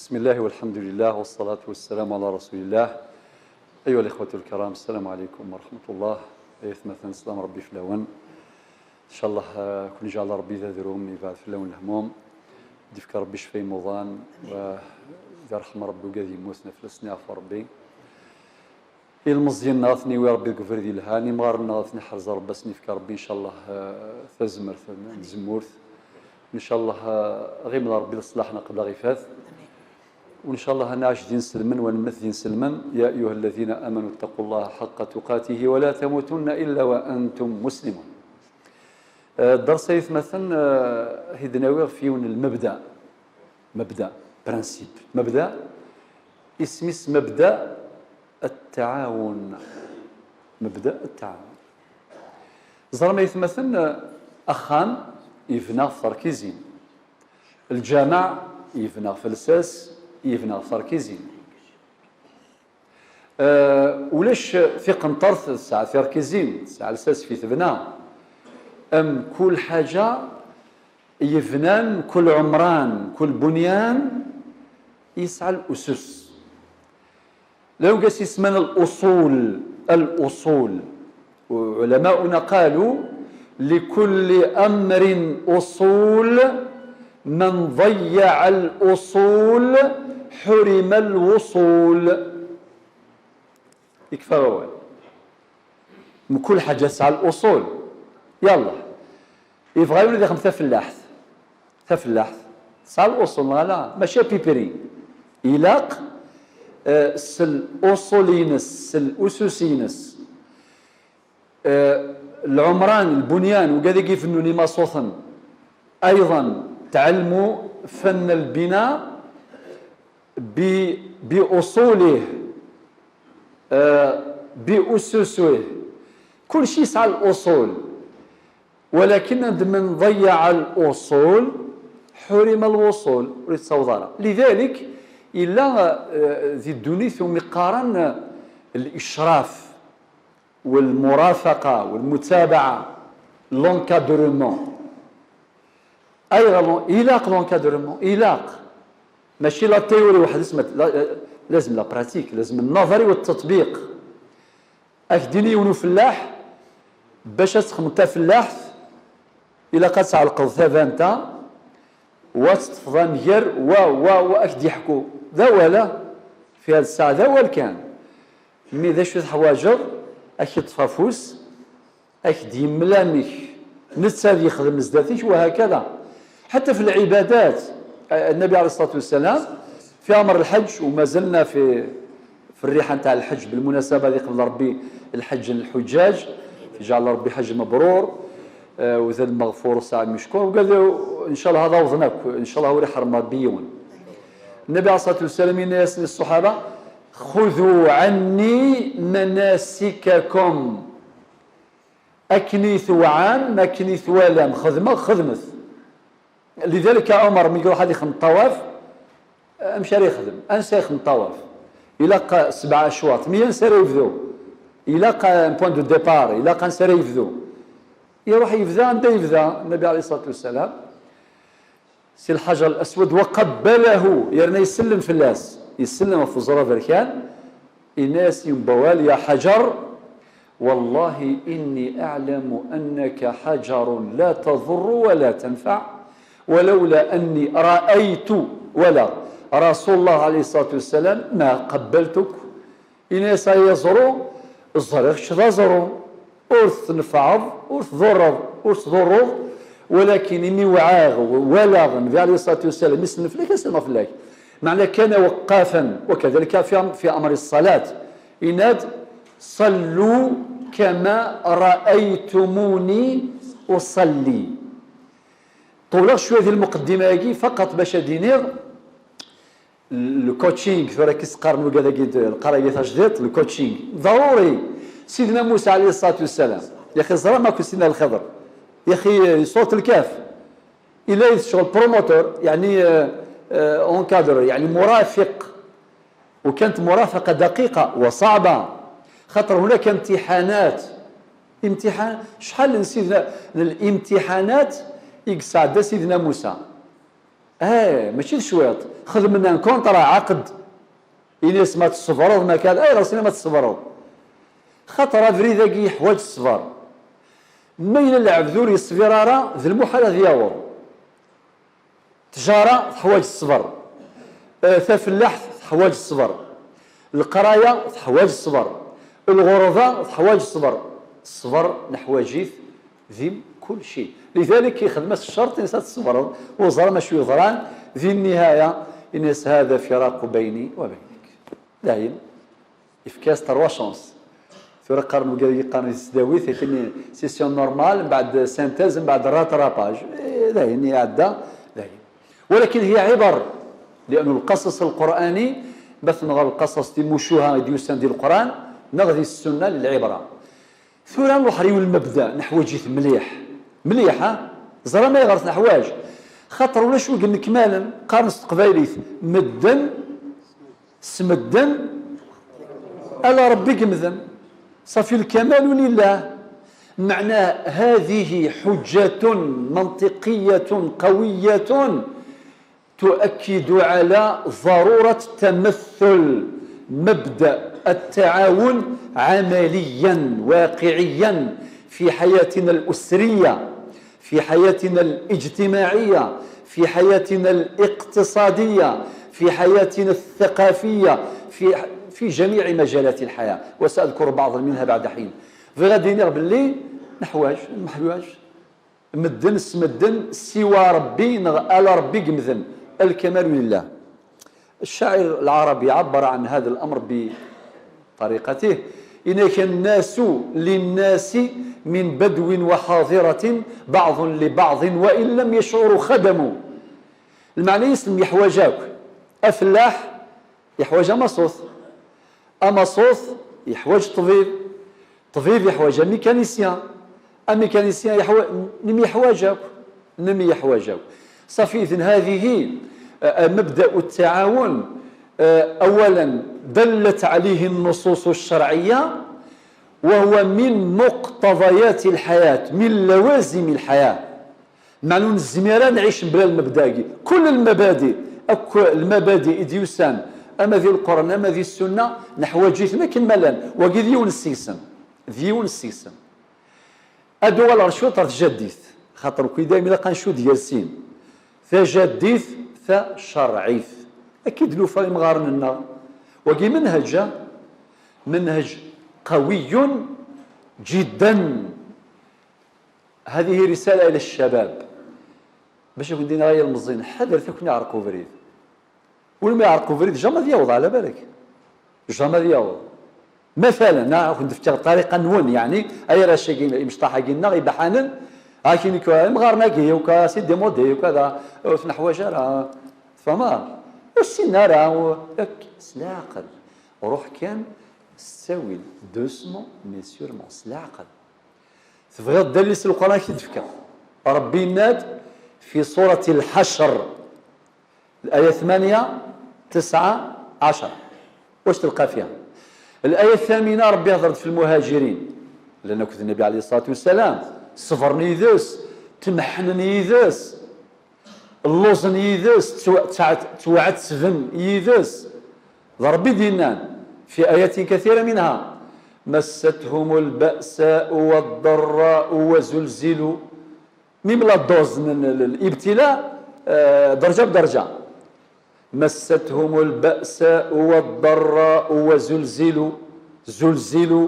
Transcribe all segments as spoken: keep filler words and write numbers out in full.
بسم الله والحمد لله والصلاة والسلام على رسول الله. أيها الإخوة الكرام، السلام عليكم ورحمة الله. Ay atmaten, slam Ṛebbi fell-awen. Ncallah, eh, ad ken-iǧɛel Ṛebbi d adrum, yebɛed fell-awen lehmum, ad d-yefk Ṛebbi ccfa i yimuḍan, wa ad irḥem Ṛebbi wigad yemmuten, fell-asen iɛfu Ṛebbi. Ilmeẓyen-nneɣ ad ten-iwi Ṛebbi deg ubrid yelhan, imɣaren-nneɣ ad ten-iḥrez Ṛebbi, ad sen-yefk Ṛebbi, ncallah, eh, tazmert n tzemmurt. Ncallah, eh, ɣimen Ṛebbi leṣlaḥ-nneɣ qbel ad ifat. Ncallah ad nɛac d inselmen, wa nemmet d inselmen. يا أيها الذين آمنوا اتقوا الله حق تقاته ولا تموتن إلا وأنتم مسلمون. Eh, ddersa ay atmaten, eh, ad d-nawi ɣef yiwen n lmebda. Mebda, principe. Mebda, isem-is mebda التعاون. Mebda التعاون. Ẓram ay atmaten, eh, axxam yebna ɣef terkizin. Lǧameɛ yebna ɣef lsas, yebna ɣef terkizin. Eh, ulac tiqenṭert tesɛa tirkizin, tesɛa lsas fi tebna. Am kul ḥaǧa yebnan, kul ɛemran, kul bunyan yesɛa lusus. Lawgas yesman الأصول، الأصول. وعلماؤنا قالوا: لكل أمر أصول، من ضيع الأصول حرم الوصول. Yekfa wawal. Mkul ḥaǧa tesɛa luṣul. Yalla. Yebɣa yiwen ad ixdem tafellaḥt. Tafellaḥt tesɛa luṣul, neɣ ala? Mačči à peu près. Ilaq, eh, s luṣul-ines, s lusus-ines. Eh, lɛumran, lbunyan, wigad i ifennun imaṣuten. أيضا تعلموا فن البناء ب-، بأصوله، آه، بأسسه. Kulci yesɛa luṣul. ولكن من ضيع الأصول حرم الوصول. Ur yettaweḍ ara. لذلك yella, eh, di ddunit umi qqaren, eh, الإشراف والمرافقة والمتابعة، l'encadrement. Ayɣer l'en-, ilaq l'encadrement, ilaq. Mačči la théorie weḥd-s, ma t-, la, lazem la pratique, lazem النظري والتطبيق. Ad k-d-yini yiwen ufellaḥ, bac ad txedmeḍ tafellaḥt, ilaq ad tɛelqeḍ tabant-a, wa teṭṭfeḍ amger, wa, wa, wa, ad k-d-yeḥku. D awal, ah, fi had ssaɛa d awal kan. Mi d acu teḥwaǧeḍ, ad k-yeṭṭef afus, ad k-d-yemmel amek netta ad yexdem zdat-k, wa hakada. حتى في العبادات، النبي عليه الصلاة والسلام في أمر الحج، وما زلنا في، في الريحة نتاع الحج، بالمناسبة هذه قبل ربي الحج الحجاج، يجعل ربي حج مبرور، آه، وذا المغفور سعي مشكور، وقال له: إن شاء الله هذا وضنك، إن شاء الله هو يحرم ربي يون. النبي عليه الصلاة والسلام يناس للصحابة: خذوا عني مناسككم. Akken i tewɛam, akken i twalam xedmeɣ, xedmet. لذلك عمر mi iruḥ ad ixdem ṭṭawaf, amek ara yexdem? Ansa ixdem ṭṭawaf? Ilaq sebɛa acwaṭ. Mi ansa ara yebdu? Ilaq un point de départ, ilaq ansa ara yebdu. Iruḥ yebda anda yebda Nnbi عليه الصلاة والسلام. Si Lḥajar Laswad, وقبله, yerna isellem fell-as, isellem ɣef uẓru aberkan, yenna-yas yiwen wawal: يا حجر، والله إني أعلم أنك حجر لا تضر ولا تنفع، ولولا أني رأيت, walaɣ, رسول الله عليه الصلاة والسلام ما قبلتك. Ini-as: ay aẓru, ẓriɣ kečč d aẓru, ur tnefɛeḍ, ur tḍurreḍ, ur tḍurruḍ, walakin imi wɛiɣ, walaɣ Nnbi عليه الصلاة والسلام isellem fell-ak, ad sellmeɣ fell-ak. Meɛna كان وقافا، وكذلك في، في أمر الصلاة. Yenna-d: صلوا كما رأيتموني أصلي. Ṭewleɣ cwiya di lmuqeddima-agi faqat bac ad d-iniɣ le coaching, tura i s-qqaren wigad-agi d-, lqarayat tajdiṭ, le coaching. Ḍaruri. Sidna Musa عليه الصلاة والسلام, yaxi ẓram akk Sidna Lxidr, yaxi, eh, Surat Lkaf, ila yet ccɣel promoteur, yeɛni, eh, eh, encadreur, yeɛni murafiq. وكانت مرافقة دقيقة وصعبة، خاطر هناك امتحانات. امتحان، شحال من سيدنا، من الامتحانات i yesɛedda Sidna Musa. Eh, mačči d cwiṭ. Xedmen un contrat, ɛaqed. Ini-as ma tṣebreḍ, ma kan, ayɣer sina ma tṣebreḍ? Xaṭer abrid-agi yeḥwaǧ ṣṣber. Ma yella lɛebd ur yeṣbir ara, d lmuḥal ad yaweḍ. Ttjara teḥwaǧ ṣṣber. Eh, tafellaḥt teḥwaǧ ṣṣber. Leqraya teḥwaǧ ṣṣber. Lɣerba teḥwaǧ ṣṣber. Ṣṣber neḥwaǧ-it di mkul cci. Lidalik yexdem-as ccerṭ-ines ad tṣebreḍ, ur ẓran acu yeḍran, di nnihaya, ini-as hada firaqu bayni wa baynak. Dayen, yefka-as trois chances. Tura qqaren wigad yeqqaren di tesdawit, akken session normale, mbeɛd synthèse, mbeɛd rattrapage. Eh, dayen, iɛedda, dayen. Walakin hiya ibar, lianu lqasas lqurani, ma tenɣa lqasas timucuha i d-yusan di Leqran, neɣ di ssunna lɛibra. Tura nruḥ ɣer yiwen lmebda, neḥwaǧ-it mliḥ. Mliḥ, ha? Ẓran ayɣer t-neḥwaǧ. Xaṭer ulac wi yennekmalen, qqaren s teqbaylit, medden, s medden, ala Ṛebbi i yemmden. Ṣafi lkamalu lillah. Meɛna, هذه حجة منطقية قوية تؤكد على ضرورة تمثل مبدأ التعاون عمليا واقعيا في حياتنا الأسرية، في حياتنا الاجتماعية، في حياتنا الاقتصادية، في حياتنا الثقافية، في في جميع مجالات الحياة، وسأذكر بعضا منها بعد حين. Bɣiɣ ad iniɣ belli neḥwaǧ, neḥwaǧ medden s medden siwa Ṛebbi neɣ ala Ṛebbi i yemmden. الكمال لله. الشاعر العربي عبر عن هذا الأمر بطريقته، إنك الناس للناس من بدو وحاضرة بعض لبعض وإن لم يشعروا خدموا. Lmeɛna-is lemyeḥwaǧ akk. Afellaḥ yeḥwaǧ amaṣut. Amaṣut yeḥwaǧ ṭṭbib. Ṭṭbib yeḥwaǧ amécanicien. Amécanicien yeḥwa-, nemyeḥwaǧ akk. Nemyeḥwaǧ akk. صافي، إذن هذه، آه، مبدأ التعاون، آه، أولا دلت عليه النصوص الشرعية، وهو من مقتضيات الحياة، من لوازم الحياة. Meɛna ur nezmir ara ad nɛic mebla lmebda-agi. Kul lmabadi, akk lmabadi i d-yusan, ama di Lqur'an, ama di Ssunna, neḥwaǧ-iten akken ma llan. Wagi d yiwen seg-sen. D yiwen seg-sen. Ad uɣaleɣ cwiṭ ɣer tjaddit, xaṭer nekk dayem ilaq ad ncudd gar sin. Tajaddit tacerɛit. Akka i d-nufa imɣaren-nneɣ. Wagi menheǧ, menheǧ qawiyun jiddan. هذه رسالة إلى الشباب. Bac ad ken-d-iniɣ ay ilmeẓyen, ḥadret ad ken-iɛreq ubrid. Win mi iɛreq ubrid, jamais ad yaweḍ, ɛla balak. Jamais ad yaweḍ. Matalen, ah, ad ken-d-fkeɣ ṭṭariqa-nwen, yeɛni, ay arrac-agi, imecṭaḥ-agi-nneɣ, ibaḥanen, ah, kini-k, imɣaren-agi, uka, c'est démodé, uka, da, ur t-neḥwaǧ ara. Tfehmeḍ? Ur ssinen ara, u-, ak-, s leɛqel. Ruḥ kan, s ttawil, doucement, mais sûrement, s leɛqel. Tebɣiḍ dalil si Lqur'an, ad k-t-id-fkeɣ. Ṛebbi yenna-d fi surat Lḥacr, laya tmanya, tesɛa, ɛecṛa. Wac telqa fiha? Laya thamina, Ṛebbi ihdeṛ-d fi lmuhajirin. Llan akked Nnabi ɛalayhi ṣṣalatu wassalam, ṣebṛen yid-s, tmeḥḥnen yid-s. Lluẓen yid-s, ttwa-, ttwa-, ttwaɛettben yid-s. D Ṛebbi i d-yennan, في آيات كثيرة منها، مستهم البأساء والضراء وزلزلوا. Même la dose n, n, n, l'ibtila, euh, درجة بدرجة. مستهم البأساء والضراء وزلزلوا، زلزلوا،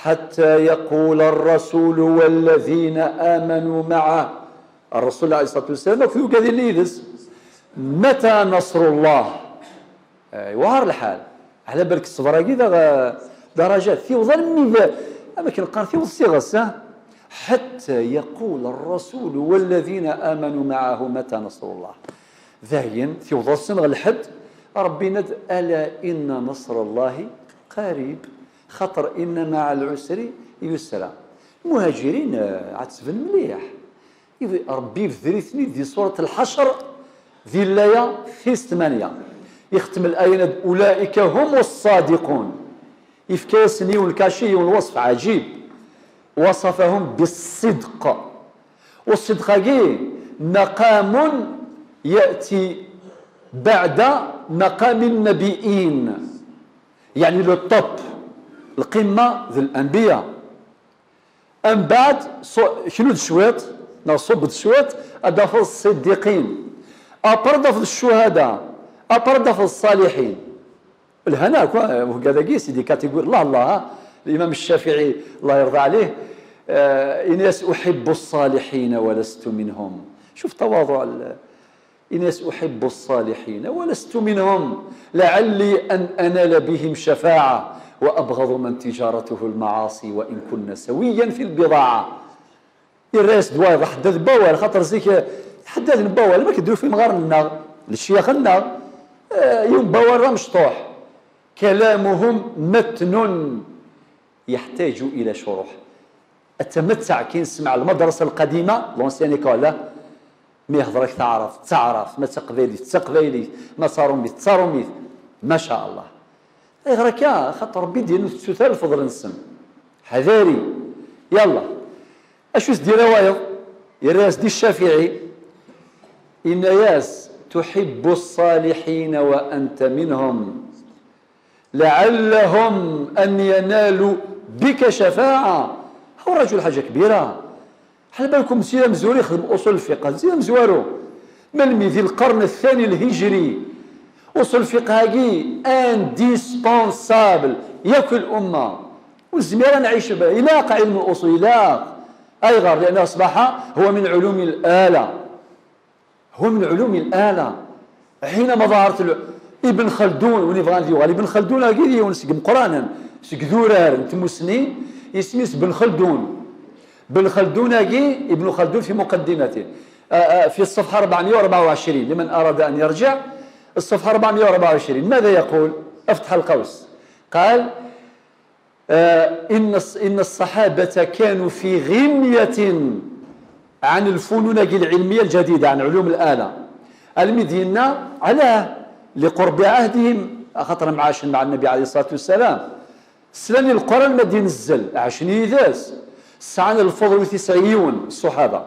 حتى يقول الرسول والذين آمنوا معه. Ṛṛasul ɛalayhi ṣṣalatu wassalam akked wigad yellan yid-s. متى نصر الله؟ Eh, yewɛer lḥal. Ɛla balek ṣṣber-agi d aɣ-, درجات. Tiweḍ almi d, am akken qqaren, tiweḍ s iɣes, ah? حتى يقول الرسول والذين آمنوا معه متى نصر الله. Dayen, tiweḍ-asen ɣer lḥedd, Ṛebbi yenna-d, ألا إن نصر الله قريب. Xaṭer إن مع العسر يسرا. Lmuhajirin, eh, ɛettben mliḥ. Ṛebbi ibder-iten-id di surat Lḥacr, di laya tis tmanya. Ixtem laya-nni-d, أولئك هم الصادقون. Ifka-yasen yiwen lkaci, yiwen lweṣf ɛajib. وصفهم بالصدق. Uṣṣidq-agi مقام يأتي بعد مقام النبيين، يعني le top، القمة ذي الأنبياء. أم بعد صو- كنود شويط، نصب شويط، أضاف الصديقين، أبرد في الشهداء، أبرد في الصالحين. الهنا كوا هذا كيس دي كاتيجوري الله الله، ها؟ الإمام الشافعي الله يرضى عليه، آه، إني أحب الصالحين ولست منهم. شوف تواضع ال- إني أحب الصالحين ولست منهم، لعلي أن أنال بهم شفاعة، وأبغض من تجارته المعاصي وإن كن سويا في البضاعة. Irra-yas-d wayeḍ, ḥeddad n wawal, xaṭer zik ḥeddad n wawal, ma k-d-ufin ɣer-nneɣ, lecyax-nneɣ, eh, yiwen n wawal d amecṭuḥ. كلامهم متن يحتاج إلى شروح. أتمتع كي نسمع المدرسة القديمة، l'ancienne école، mi yehḍer-ak taɛrabt d taɛrabt, ma d taqbaylit d taqbaylit, ma d tarumit d tarumit. Ma sha Allah. Ayɣer akka? Xaṭer Ṛebbi d-yenna ur tettu ara lfeḍl-nsen. Ḥadari. Yalla. Acu s-d-yerra wayeḍ? Yerra-yas-d i Ccafiɛi, yenna-yas: تحب الصالحين وأنت منهم، لعلهم أن ينالوا بك شفاعة. هو الرجل حاجة كبيرة. Ḥala balkum si amezwaru ixdem uṣul lfiqh, si amezwaru. Melmi? Di lqern الثاني الهجري. Uṣul lfiqh-agi indispensable yakk الأمة. Ur nezmir ad nɛic bla, ilaq علم الأصول, ilaq. Ayɣer? لأنه أصبح هو من علوم الآلة. هو من علوم الآلة. حينما ظهرت ال- ابن خلدون, win yebɣan ad yuɣal, Ibn Khaldun-agi d yiwen seg imeqqranen, seg idurar n tmussni, isem-is Ben Khaldun. Ben Khaldun-agi, Ibn Khaldun في مقدمته, آه، آه، في الصفحة أربعمية وأربعة وعشرين، لمن أراد أن يرجع، الصفحة أربعمية وأربعة وعشرين، ماذا يقول؟ افتح القوس. قال: آه، إن الص-، إن الصحابة كانوا في غنية عن الفنون العلمية الجديدة، عن علوم الآلة. Almi d-yenna, علاه؟ لقرب عهدهم، خاطر عاشوا مع النبي عليه الصلاة والسلام. Slan i Leqran ma d-inezzel, ɛacen yid-s, sɛan lfeḍl ur t-yesɛi yiwen, ṣṣuḥaba.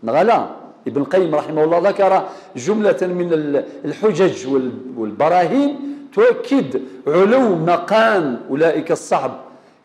Neɣ ala? Ibn Qayyim رحمه الله ذكر جملة من ال-، الحجج وال-، والبراهين تؤكد علو مقام أولئك الصحب،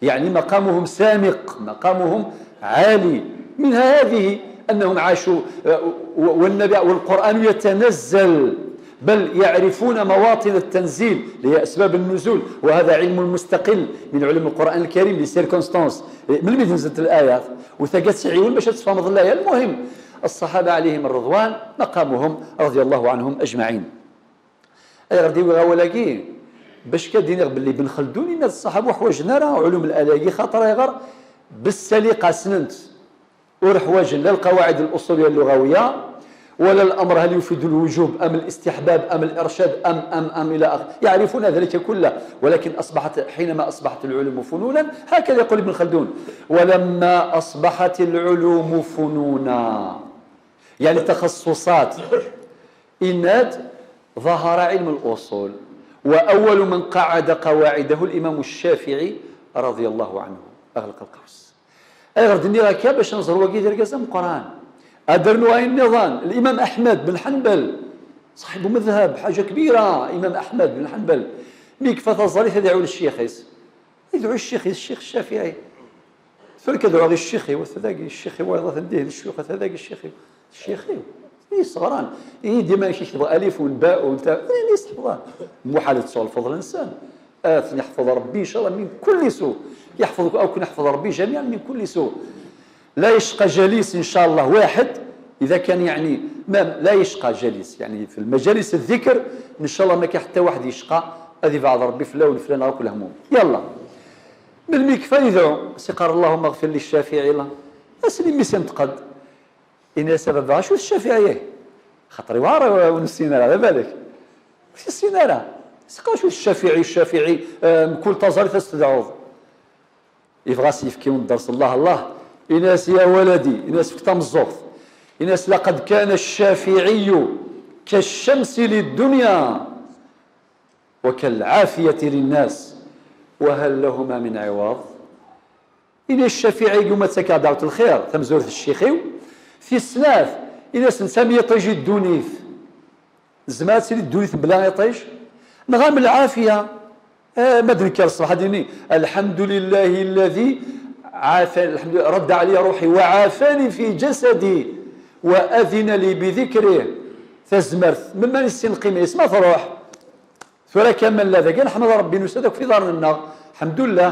يعني مقامهم سامق، مقامهم عالي. منها هذه أنهم عاشوا، آه، و-، والنبي والقرآن يتنزل، بل يعرفون مواطن التنزيل، اللي هي أسباب النزول، وهذا علم مستقل من علم القرآن الكريم، les circonstances. Melmi d-nzelt الآيات؟ وثقت سعيون باش تفهم الآية. المهم، الصحابة عليهم الرضوان مقامهم رضي الله عنهم أجمعين. Ayɣer d-iwi awal-agi? Bac kan ad d-iniɣ belli Ben Xeldun yenna-d ṣṣaḥaba ur ḥwaǧen ara علوم الآلة-agi, xaṭer ayɣer? بالسليقة ssnen-t. Ur ḥwaǧen la القواعد الأصولية اللغوية، ولا الأمر هل يفيد الوجوب أم الاستحباب أم الإرشاد أم، أم، أم إلى آخره. يعرفون ذلك كله، ولكن أصبحت، حينما أصبحت العلوم فنونا، هكذا يقول ابن خلدون: ولما أصبحت العلوم فنونا، يعني تخصصات، إناد، ظهر علم الأصول، وأول من قعد قواعده الإمام الشافعي رضي الله عنه. أغلق القوس. Ayɣer d-nniɣ akka? Bac ad nẓer wagi d argaz ameqqran. Ad d-rnu ayen nniḍen, الإمام أحمد بن حنبل، صاحب مذهب، حاجة كبيرة، الإمام أحمد بن حنبل. Mi yekfa taẓallit ad iɛull ccix-is. Yedɛu ccix-is, ccix Ccafiɛi. Tura ad dɛuɣ i ccix-iw, ata dagi ccix-iw, wayeḍ atan dihin, ccuyuxat, ata dagi ccix-iw. Ccix-iw. Iseɣran. Ihi dima amek i ketbeɣ alif un ba un ta, ayen i s-teḥfeḍ. Muḥal ad tesɛu lfeḍl-nsen. Ad ten-iḥfeḍ Ṛebbi, إن شاء الله, من كل سوء. يحفظك أو كن يحفظ ربي جميعا من كل سوء. لا يشقى جليس إن شاء الله واحد، إذا كان يعني ما لا يشقى جليس، يعني في المجالس الذكر إن شاء الله ما كان حتى واحد يشقى، هذه بعض ربي فلان فلان غير كل هموم. يلا. Melmi yekfa yedɛu, s-iqqar: اللهم اغفر للشافعي, la. Asmi s-inṭeq-d, ini-as: a baba, acu d Ccafiɛi? Xaṭer yewɛer, ur nessin ara, ala balak. Ur nessin ara. S-iqqar: acu d Ccafiɛi, Ccafiɛi, eh, mkul taẓallit ad s-tedɛuḍ. Yebɣa s-yefk yiwen dders, Allah, Allah. Ini-as: يا ولدي, ini-as, fek tameẓẓuɣt. Ini-as: لقد كان الشافعي كالشمس للدنيا وكالعافية للناس، وهل لهما من عوض؟ Ini-as: Ccafiɛi-agi uma d-ttakeɣ dɛwet lxir, tamezwarut n ccix-iw. Tis snat, ini-as: netta am yiṭij i ddunit. Tzemmer ad tili ddunit bla iṭij? Neɣ am lɛafiya? Eh, ma d-nekker ṣṣbeḥ ad d-nini: "Alḥamdulillahi lladi ɛafa-, alḥamdu-, radda ɛliya ruḥi wa ɛafani fi jasadi wa adina li bi dikrih." Tazmert, melmi ara nissin lqima-is? Ma truḥ. Tura kamel la dagi, neḥmed Ṛebbi, nusa-d akk f iḍarren-nneɣ. Lḥemdullah.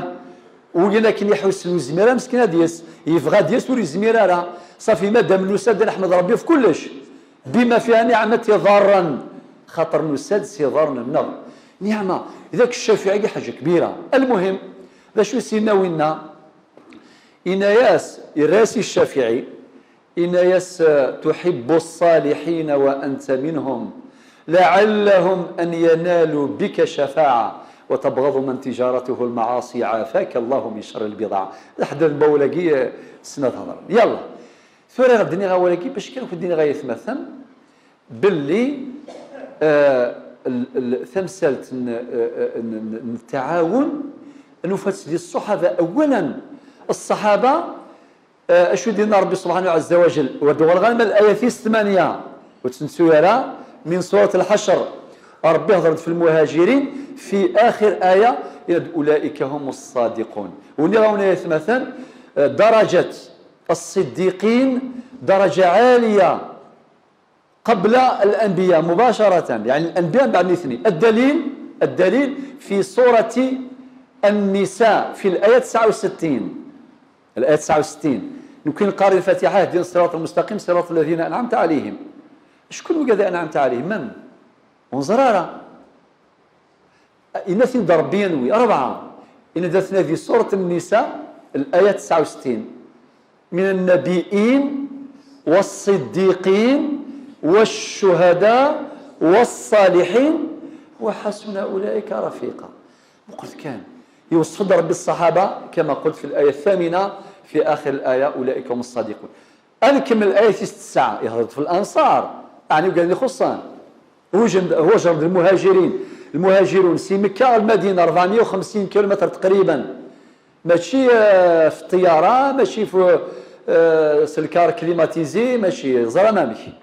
Win akken iḥussen ur yezmir ara, meskin ad yes, yebɣa ad yes, ur yezmir ara. Ṣafi, madam nusa-d, neḥmed Ṛebbi f kullec. Bima fiha niɛmat iḍarren. Xaṭer nusa-d s iḍarren-nneɣ. Niɛma, dak Ccafiɛi ḥaǧa kbira. Almuhim, d acu i s-yenna winna? Yenna-yas, yerra-yas i Ccafiɛi, yenna-yas: "تحب الصالحين وأنت منهم، لعلهم أن ينالوا بك شفاعة، وتبغض من تجارته المعاصي، عافاك الله من شر البضاعة." Leḥder n wawal-agi, eh, ssna ad hedren. Yalla. Tura ad d-iniɣ awal-agi bac kan ad d-iniɣ ay atmaten, belli, eh, l-, l-, tamsalt n, eh, n, n, n ttaɛawun, nufa-tt di ṣṣuḥaba. Awalen, ṣṣaḥaba, eh, acu d-yenna Ṛebbi subḥanahu ɛazza wa jell? Ur d-uɣaleɣ ara ma d ayat-is tmanya, ur tt-nettu ara, min surat Lḥacr. Ṛebbi ihder-d f lmuhajirin, fi axir aya, yenna-d: "Ulaika hum ṣṣadiqun." Ur nniɣ-awen ay atmaten, eh, darajat ṣṣiddiqin, daraja ɛaliya. قبل الأنبياء مباشرة، يعني الأنبياء بعد اثنين. الدليل، الدليل في سورة النساء في الآية تسعة وستين. الآية تسعة وستين. نكون قاري الفاتحة: "اهدنا الصراط المستقيم، صراط الذين أنعمت عليهم". شكون هو الذي أنعمت عليهم؟ من؟ ونزرارة. Yenna-t-id Ṛebbi anwi? Rebɛa. Yenna-d atna di surat Nnisa, الآية تسعة وستين: "من النبيين والصديقين والشهداء والصالحين وحسن أولئك رفيقا". Muqlet kan. Iweṣṣef-d Ṛebbi ṣṣaḥaba, كما قلت في الآية الثامنة في آخر الآية: "أولئك هم الصادقون". Ad nkemmel ayat-is tesɛa, ihder-d f Lanṣar, ɛni wigad ixuṣṣan. Hujren-d, hujren-d lmuhajirin. Lmuhajirun si Mekka ɣer Lmadina, ṛebɛemya u xemsin kilumitr taqriban. Mačči, eh, f ṭṭyara, mačči f, eh, s lkar climatisé, mačči, ẓran amek.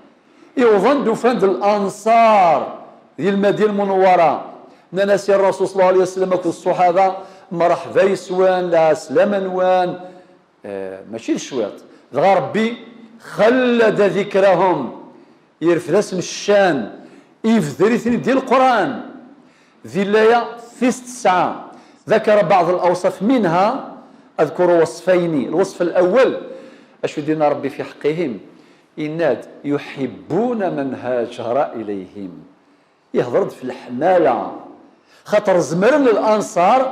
Iwḍen-d, ufan-d Lanṣar di Lmadina Lmunewwara. Nnan-as i Ṛṛasul ṣalla Llahu ɛalayhi wa sallam akked ṣṣuḥaba: "Mṛeḥba yes-wen, lɛeslama-nwen." Eh, mačči d cwiṭ. Dɣa Ṛebbi خلد ذكرهم، yerfed-asen ccan, ibder-iten-id di Leqran. Di laya tis tesɛa, ذكر بعض الأوصاف، منها أذكر وصفين. الوصف الأول، acu d-yenna Ṛebbi في حقهم؟ Yenna-d: "يحبون من هاجر إليهم". Ihder-d f leḥmala. Xaṭer zemren Lanṣar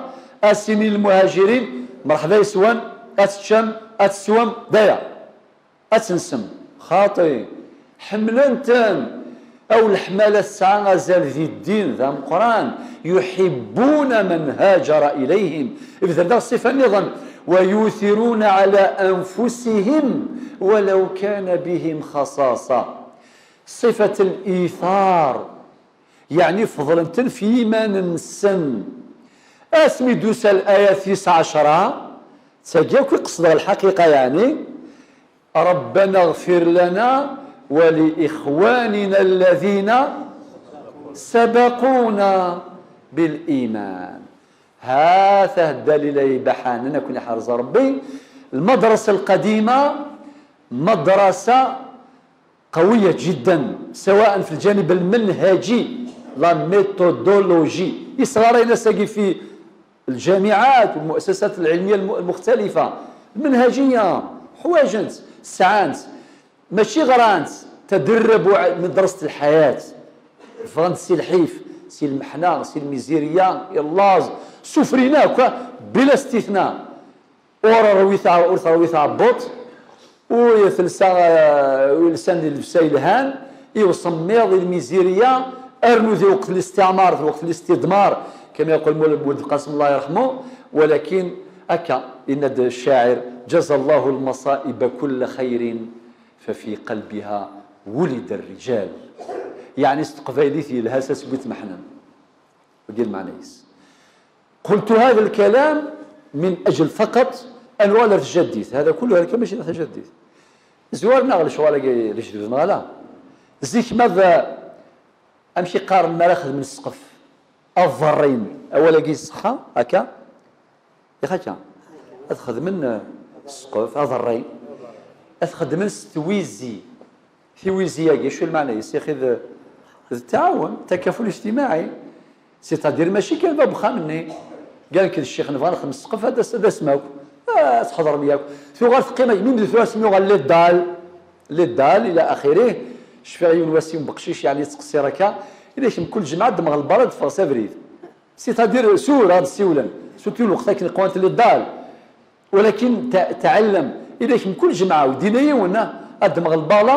a s-inin lmuhajirin: "Mṛeḥba yes-wen, ad teččem, ad teswem, d aya. Ad tensem." Xaṭi, ḥemmlen-ten. Aw leḥmala tesɛa azal di ddin d ameqqran. "يحبون من هاجر إليهم". Ibder daɣ ṣṣifa nniḍen: "ويؤثرون على أنفسهم ولو كان بهم خصاصة". Ṣṣifat al-ithar, yeɛni feḍlen-ten f yiman-nsen. Asmi d-tusa l-ayat tis ɛecra, d tagi akk i qesdeɣ lḥaqiqa, yeɛni: "ربنا اغفر لنا ولإخواننا الذين سبقونا بالإيمان". Ha-t-ah ddalil ay ibaḥanen, ad ken-iḥrez Ṛebbi. Lmadrasa lqadima, madrasa قوية جدا، سواء في الجانب المنهجي، la méthodologie. Isɣarayen ass-agi fi الجامعات والمؤسسات العلمية الم-، المختلفة. المنهجية، ḥwajent، sɛant، mačči ɣrant، تدربوا ع-، من درست الحياة. Ffɣen-d si lḥif, si lmeḥna, si lmizirya, i llaẓ, sufrin akk, بلا استثناء. Ur terwi tɛ-, ur terwi tɛebbuḍt, ur telsa, eh, ur lsan di llebsa yelhan, i usemmiḍ, i lmizirya, arnu di lweqt n listiɛmar, di lweqt n listidmar, كما يقول مولانا بولد القاسم الله يرحمه. ولكن هكا، yenna-d الشاعر: "جزى الله المصائب كل خير، ففي قلبها ولد الرجال". Yeɛni s teqbaylit yelha s asegmi tmeḥnen. Wagi lmeɛna-is. قلت هذا الكلام من أجل فقط أن ولا تجدد. هذا كله هذا ماشي تجدد. زوارنا على شغل لجدود مالا. Zik ma d Amek i qqaren mi ara xedmen ssqef? Ad ḍerrin. Awal-agi iṣeḥḥa, akka? Yak akka. Ad xedmen, eh, ssqef, ad ḍerrin. Ad xedmen s twizi. Tiwizi-agi, acu lmeɛna-is? Yaxi d, d ttɛawen, takaful ijtimaɛi. C'est-à-dire, mačči kan bab uxxam-nni. Gan nekk d ccix, nebɣa nexdem ssqef, ad as-, ad asem akk. Ah, ad tḥeḍrem yakk. Tuɣal teqqim, mi d tura asmi yuɣal les dalles, les dalles, ila axirih. Cfiɣ yiwen wass yiwen beqcic, yeɛni yettqeṣṣir akka. Ila kemm kul jemɛa ddmeɣ lbal ad ffɣeɣ s abrid. C'est-à-dire, sur ad ssiwlen. Surtout lweqt akken qwant les dalles. Walakin ta-, tɛellem. Ila kemm kul jemɛa, ur d-yenni yiwen, ah, ad ddmeɣ lbal,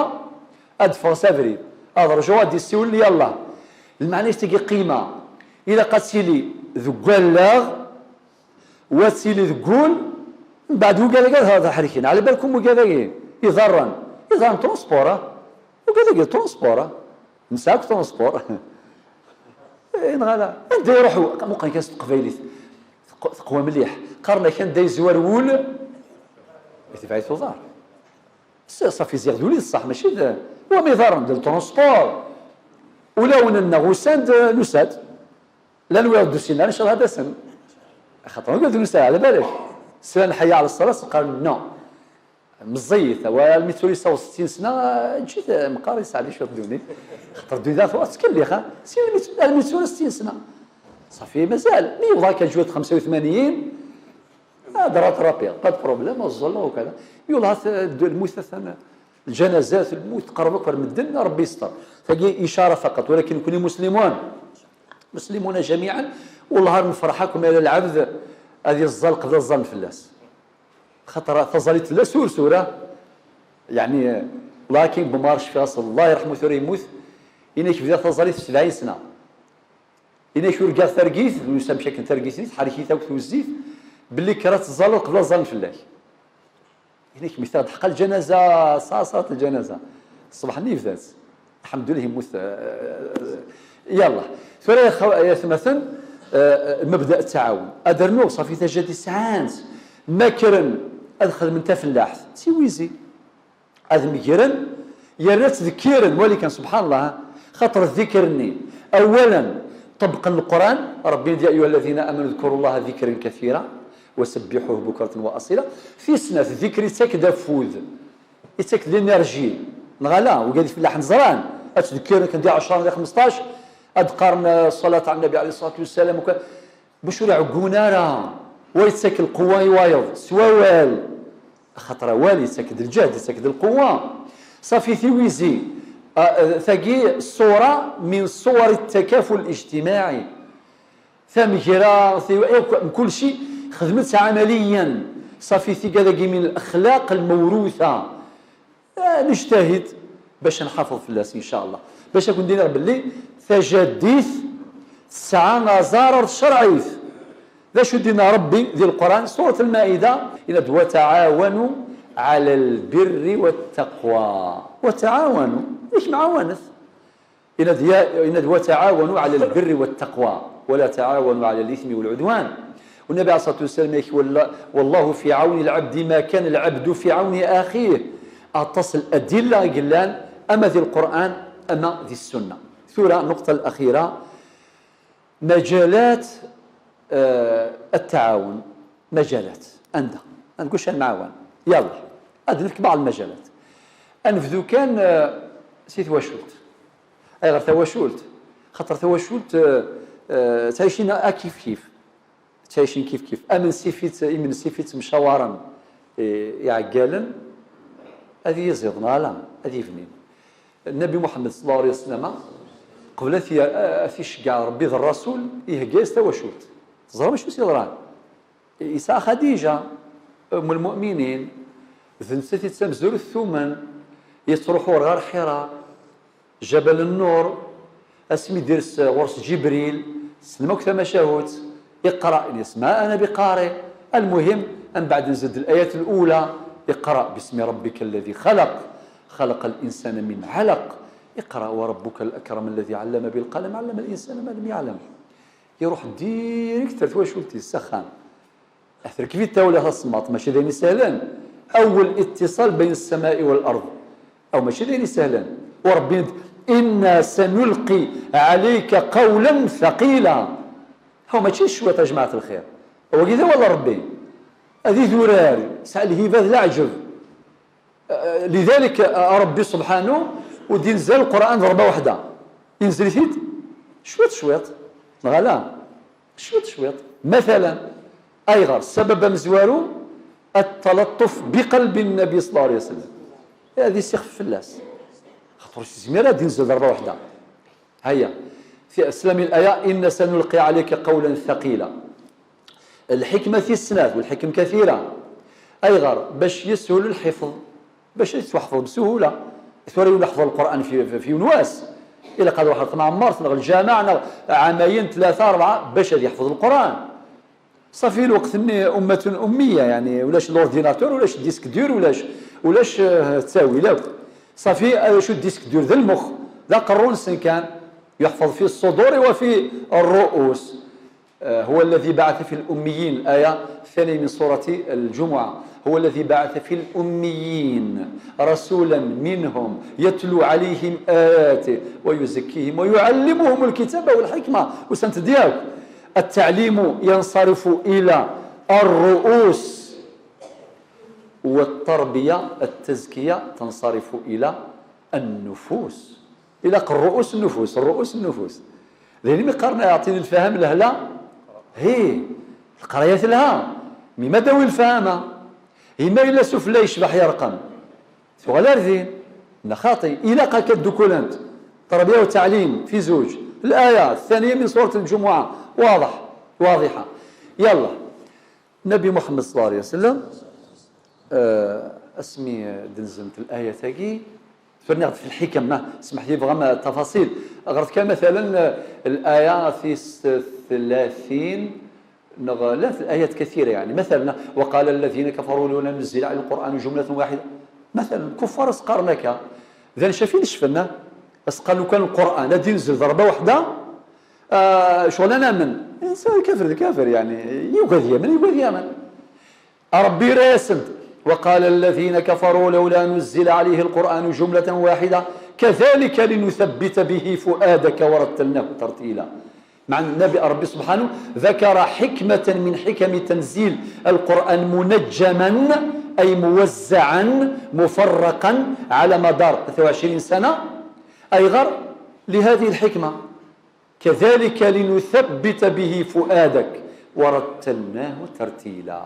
ad ffɣeɣ s abrid. Ad rjuɣ ad d-issiwel, yallah. Lmeɛna-is tagi qima. Ilaq ad tili deg wallaɣ, wa tili deg wul, mbeɛd wigad-agi ad ḥerken. Ɛla balkum wigad-agi, iḍarren, iḍarren transport, ah. Wigad-agi transport, ah. Nesɛa akk transport. Eh, neɣ ala. Anda iruḥ u-, muqel kan s teqbaylit. Teq-, teqwa mliḥ. Qqaren-ak anda yezwar wul, itbeɛ-it uḍar. S-, ṣafi ziɣ d wul i d ṣṣeḥ, mačči d, wama iḍarren d transport. Ulawen-nneɣ usan-d, nusa-d. Llan wiyaḍ d-usin ara, ncallah ad asen. Axaṭer ugad ur nesɛi, ɛla balak. Slan ḥayya ɛla ṣṣalat, qqaren non. Meẓẓiyit, wa almi tura yessaweḍ settin sna, eǧǧ-it, meqqar yesɛeddi cwiṭ ddunit. Axaṭer ddunit ara tuɣal tettkellix, ha? Si almi, almi tura settin sna. Ṣafi, mazal. Mi yewweḍ akka cwiṭ xemsa u tmanyin, ad rattrapiɣ, pas de problème, ad ẓẓalleɣ ukala. Mi yewweḍ hat, lmut atan, lǧanazat, lmut, tqerreb akk ar medden, Ṛebbi yesṭer. Tagi icara faqat, walakin nekni muslimun. Muslimuna jamiɛan, wellah ar nefreḥ akk ma yella lɛebd ad yeẓẓal qbel ad ẓẓallen fell-as. Xaṭer taẓallit tella sur sura. Yeɛni, lakin Bumar cfiɣ-as, Allah yerḥem-it, tura yemmut. Ini-k bdiɣ taẓallit sebɛin sna. Ini-k urgaɣ targit, yusa amek akken targit-nni tḥerk-it akk twezzit, belli kker ad teẓẓaleḍ qbel ad ẓẓallen fell-ak. Ini-k mi taɣ-d ḥqa lǧanaza, ṣaṣat lǧanaza. Ṣṣbeḥ-nni yebda-tt. Lḥemdullah, yemmut, eh, yallah. Tura ya xaw-, ya atmaten, eh, mebda ttɛawen. Ad rnuɣ, ṣafi tajadi sɛan-tt. Ma kkren ad xedmen tafellaḥt, d tiwizi. Ad megren, yerna ttdekkiren, wali kan, subḥan Allah, xaṭer ddikr-nni. Awalen, ṭebbqen Leqran, Ṛebbi yenna-d, يا أيها الذين آمنوا اذكروا الله ذكرا كثيرا وسبحوه بكرة وأصيلا. Tis snat, ddikr yettak-d afud. Yettak-d l'énergie. Neɣ ala, wigad ifellaḥen ẓran, ad ttdekkiren kan di ɛecṛa, di xmesṭac, ad qqaren, eh, ṣṣalat ɛla nnabi ɛalayhi ṣṣalatu wassalam, ukan, bac ur ɛeggun ara. Wa yettak lqewwa i wayeḍ, s wawal. Axaṭer awal yettak-d lǧehd, yettak-d lqewwa. Ṣafi tiwizi, eh, eh, tagi ṣṣura min ṣṣuwar التكافل الاجتماعي. Tamegra, ti-, akk, mkul ci, xedmet-tt ɛamaliyan. Ṣafi tigad-agi min lexlaq lmewruta. Ah, nejtahid bac ad nḥafeḍ fell-as, in ca Allah. Bac ad ken-d-iniɣ belli tajaddit tesɛa aẓar ar tcerɛit. D acu d-yenna Ṛebbi di Leqran, Surat Lmaida, yenna-d, وتعاونوا على البر والتقوى. وتعاونوا, yak mɛawanet. Yenna-d, ya-, yenna-d, وتعاونوا على البر والتقوى ولا تعاونوا على الإثم والعدوان. والنبي عليه الصلاة والسلام يقول, والله في عون العبد ما كان العبد في عون أخيه. Aṭas n ladilla i yellan, ama di Leqran, ama di Ssunna. Tura, النقطة الأخيرة, مجالات, eh, التعاون. مجالات. Anda? Ad nkuc ad nɛawan. Yalla. Ad nefk بعض المجالات. Ad nebdu kan, eh, si twacult. Ayɣer tawacult? Xaṭer tawacult, eh, eh, ttɛicin a kif kif. Ttɛicin kif kif. Amen sif-itt, imen sif-itt mcawaren, eh, iɛeggalen, ad yiziḍ, neɣ ala, ad yibnin. Nnabi Muḥemmed صلى الله عليه وسلم, qbel ad t-, ad t-iceggeɛ Ṛebbi d Ṛṛasul, ihegga-yas tawacult. Teẓram acu s-yeḍran? Yesɛa Xadiǧa, Umm lmu'minin, d nettat i d tamezrut tumen, yettruḥu ɣer Ḥira, Jabal Nnur, asmi d-ires ɣur-s Ǧibril, tessnem akk tamacahut, iqra, ini-as, ما أنا بقارئ. المهم, mbeɛd nzed الآية الأولى, اقرأ باسم ربك الذي خلق، خلق الإنسان من علق، اقرأ وربك الأكرم الذي علم بالقلم، علم الإنسان ما لم يعلم. Iruḥ direct ar twacult-is s axxam. Terkeb-it tawla tasemmaḍt, mačči d ayen isehlen. أول اتصال بين السماء والأرض. Aw mačči d ayen isehlen. U Ṛebbi إنا سنلقي عليك قولا ثقيلا. هو ماشي شوية يا جماعة الخير، هو كذا ولا ربي؟ هذه ذرار، سعى الهبة العجب. آه، لذلك، آه، ربي سبحانه ودي نزل القرآن ضربة واحدة، ينزل فيت شويط شويط، غلا شويط شويط. مثلا، أيغر سبب مزوارو التلطف بقلب النبي صلى الله عليه وسلم، هذه سيخف في اللاس، خاطر الزميرة دي نزل ضربة واحدة. هيا، في أسلام الآية: إن سنلقي عليك قولا ثقيلا. الحكمة في السنات، والحكم كثيرة. أيغر باش يسهل الحفظ، باش يتحفظ بسهولة. ثورة يحفظ القرآن في، في، في ونواس، إلا قد واحد ما عمرت نغ الجامع نغ عامين ثلاثة أربعة باش هذا يحفظ القرآن. صافي الوقت ني أمة أمية، يعني ولاش l'ordinateur، ولاش disque dur، ولاش، ولاش، آه، تساوي لا. صافي، آه، شو disque dur ذا المخ، ذا قرون سن كان يحفظ في الصدور وفي الرؤوس. آه، هو الذي بعث في الأميين، الآية الثانية من سورة الجمعة، هو الذي بعث في الأميين رسولا منهم يتلو عليهم آياته ويزكيهم ويعلمهم الكتاب والحكمة. وسنت ديالك التعليم ينصرف إلى الرؤوس، والتربية، التزكية، تنصرف إلى النفوس. إلى الرؤوس النفوس، الرؤوس النفوس. لأن مي قرنا يعطيني الفهم لهلا، هي القرايات لها، مي ما داوي الفهمة. هي ما إلا سفلى يشبح يرقم. ثغلار ذين، لا خاطي. إلا قال كدوكول أنت، تربية وتعليم في زوج، الآية الثانية من سورة الجمعة، واضح، واضحة. يلا، النبي محمد صلى الله عليه وسلم، آه، اسمي دنزمت الآية تاقي، فرني في الحكم، ما اسمح لي بغا ما تفاصيل. غرت كان مثلا، آه، الآية في س-، ثلاثين، نغ-، لا، في الآيات كثيرة، يعني مثلا: "وقال الذين كفروا لولا نزل عليه القرآن جملة واحدة". مثلا كفار اسقارنك، ذا شافين شفنا، اسقال لو كان القرآن هذا ينزل ضربة واحدة، آه، شغل أنا من إنسان كافر، كافر يعني، يقعد يمن، يقعد يمن. ربي راسم: "وقال الذين كفروا لولا نزل عليه القرآن جملة واحدة كذلك لنثبت به فؤادك ورتلناه ترتيلا". مع النبي ربي سبحانه ذكر حكمة من حكم تنزيل القرآن منجما، أي موزعا مفرقا على مدار ثلاثة وعشرين سنة، أي غر لهذه الحكمة. "كذلك لنثبت به فؤادك ورتلناه ترتيلا".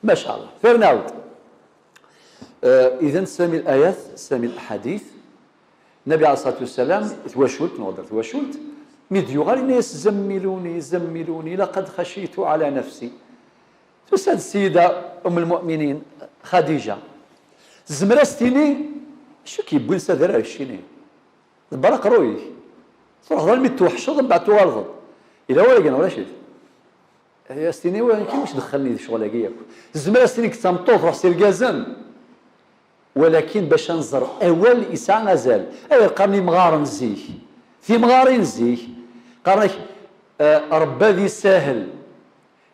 ما شاء الله. ثير نعاود. آه، إذن سامي الآيات، سامي الأحاديث. النبي عليه الصلاة والسلام، تواشولت، نهضر تواشولت، مي ديوغال الناس: "زملوني، زملوني، لقد خشيت على نفسي". تسال السيدة أم المؤمنين خديجة، زمر استيني، شو كيبوين سادر الشيني؟ برا قرويك. تروح ظل مي توحشض، من بعد توالض. إلا ولا كان ولا شيء. هي استيني وين كي واش دخلني في شغل هكايا؟ زمر استيني كنت مطوف، روح سير كازن. ولكن باش نزر أول إسعى غزال. أي قرني مغارن زيك. في مغارين زيك. قرنك، آه، ربا ذي ساهل.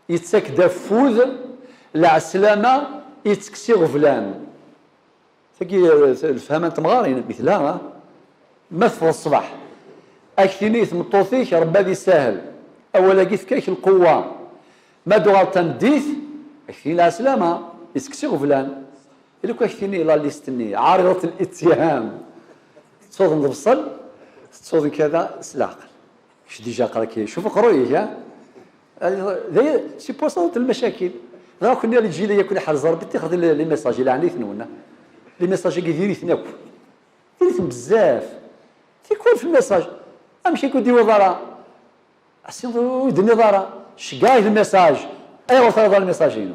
يتسك دفوذ العسلامة، يتسكسي غفلان. تاكي الفهمة تمغارين مثلها، ها؟ ما تفضل الصباح. أكثيني تمطوثيك ربا ذي ساهل. أولا قيت كيك القوة. ما دوغال تنديث، أكثيني العسلامة، يتسكسي غفلان. إلا كو أكثيني لا ليستني، عارضة الاتهام. تصوض نضبصل، تصوض كذا، سلاقل. كش ديجا قرا كي، شوف قرويه، ها؟ هذه، سي بوصلت المشاكل. راه كنا اللي تجي لي يكون حال زرب تاخذ لي، لي ميساج اللي عندي ثنونا. لي ميساج كي ديري ثناك. ديري ثن بزاف. تيكون في الميساج. امشي كو دي وضارا. اسين ودني ضارا. شقاي الميساج. اي وصل هذا الميساج هنا.